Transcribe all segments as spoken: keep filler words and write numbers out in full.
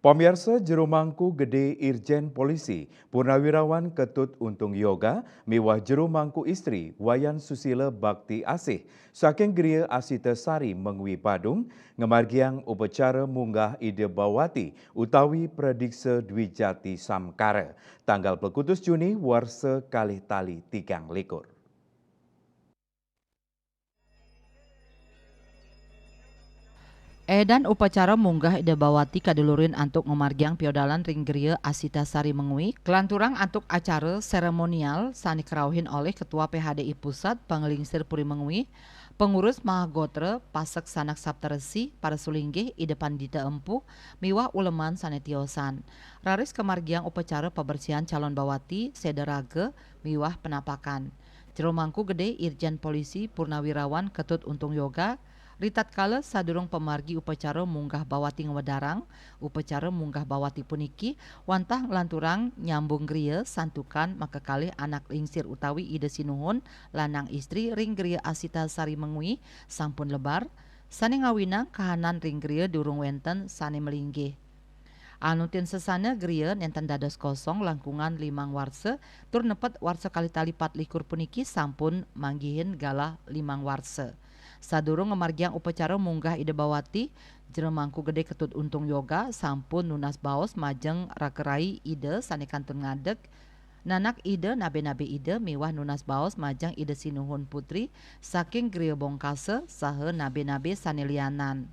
Pamiarsa, Jero Mangku Gedé Irjen Polisi Purnawirawan Ketut Untung Yoga miwah Jero Mangku Istri Wayan Susila Bakti Asih saking Griya Asita Sari Mengwi Badung ngamargiang upacara munggah Ida Bawati utawi Pradiksa Dwijati Samkara tanggal plekutus Juni warsa kalih tali tigang likur. Édan upacara munggah Ida Bawati kadulurin antuk ngamargiang piodalan ring Griya Asita Sari Mengwi, kalanturang antuk acara seremonial sané karauhin olih Ketua P H D I Pusat, Panglingsir Puri Mengwi, pengurus Mahagotra, Pasek Sanak Saptaresi, para sulinggih, Ida Pandita Empu, miwah uleman sané tiosan. Raris kamargiang upacara pabersihan calon bawati, séda raga, miwah penapakan. Jero Mangku Gedé Irjen Polisi Purnawirawan Ketut Untung Yoga, ritatkala sadurung pamargi upacara munggah bawati ngwedarang, upacara munggah bawati puniki wantah nglanturang nyambung griya santukan makakalih anak lingsir utawi Ida Sinuhun lanang istri ring Griya Asita Sari Mengwi sampun lebar, sané ngawinang kahanan ring griya durung wénten sané malinggih. Anutin sesana griya nénten dados kosong langkungan limang warsa, tur nepet warsa kalih tali patlikur puniki sampun manggihin galah limang warsa. Sadurung ngamargiang upacara munggah Ida Bawati, Jero Mangku Gedé Ketut Untung Yoga sampun nunas baos majeng raka rai Ida sané kantun ngadeg, nanak Ida, nabé-nabé Ida miwah nunas baos majeng Ida Sinuhun Putri saking Griya Bongkasa saha nabé-nabé sané lianan.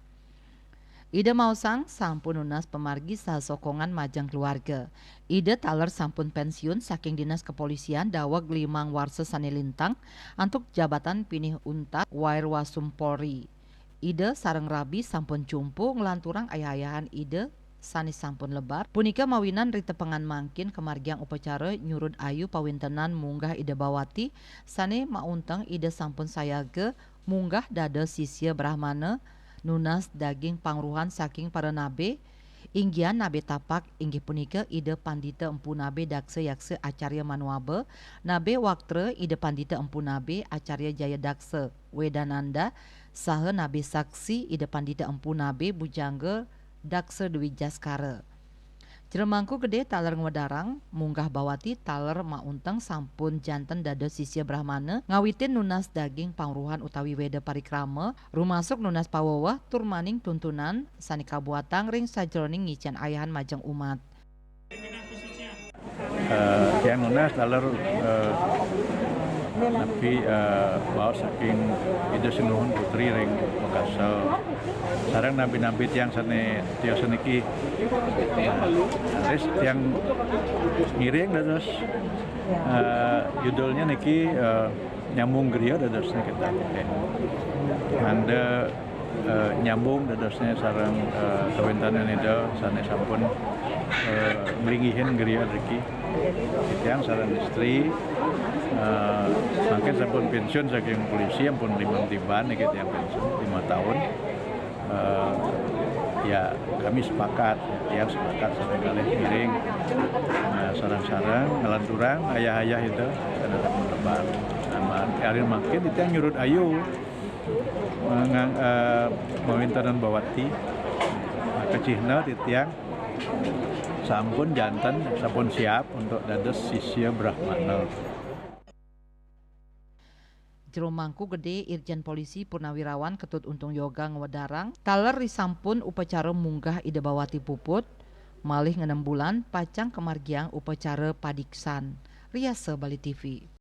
Ida maosang sampun nunas pamargi saha sokongan majeng keluarga. Ida taler sampun pensiun saking Dinas Kepolisian daweg limang warsa sané lintang antuk jabatan pinih untat Wairwasum Polri. Ida sareng rabi sampun cumpu nglanturang ayah-ayahan Ida sané sampun lebar. Punika mawinan ritepengan mangkin kamargiang upacara nyurud ayu pawéntenan munggah Ida Bawati sané maunteng Ida sampun sayaga munggah dados sisya Brahmana, nunas daging pangruhan saking para nabé, inggihan nabé tapak inggih punika Ida Pandita Empu Nabé Daksa Yaksa Acarya Manuaba, nabé waktra Ida Pandita Empu Nabé Acarya Jaya Daksa Wedananda, saha nabé saksi Ida Pandita Empu Nabé Bujangga Daksa Dwijaskara. Jero Mangku Gedé taler ngwedarang, munggah bawati taler maunteng sampun janten dados sisya Brahmana, ngawitin nunas daging pangruhan utawi weda parikrama, rumasuk nunas paweweh tur maning tuntunan sané kabuatang ring sajeroning ngicén ayahan majeng umat. Eh, tiang nunas taler, eh, napi, eh, baos saking Ida Sinuhun Putri ring Makassar. Sareng nabi-nabi tiang sané tiosan niki. Nah, terus tiang ngiring dados, eh, judulnya niki, eh, nyambung griya dadosnya kita. Oke. Mangda, eh, nyambung dadosnya sareng, eh, kawéntenan Ida sané sampun, eh, nglinggihin griya riki. Tiang sareng istri, eh, mangkin sampun pensiun saking polisi, ampun limang tiban niki tiang pensiun, lima tahun. Eh, ya, kami sepakat, tiang sepakat sareng kalih ngiring, eh, sareng-sareng nglanturang ayah-ayah Ida sané sampun lebar. Nah, ma-, ari mangkin tiang nyurud ayu, eh, ngang-, eh, mawéntenan bawati, eh, kacihna titiang sampun janten, sampun siap untuk dados sisya Brahmana. Jero Mangku Gedé Irjen Polisi Purnawirawan Ketut Untung Yoga ngwedarang, taler risampun upacara munggah Ida Bawati puput, malih ngenem bulan pacang kamargiang upacara padiksan. Riasa Bali T V.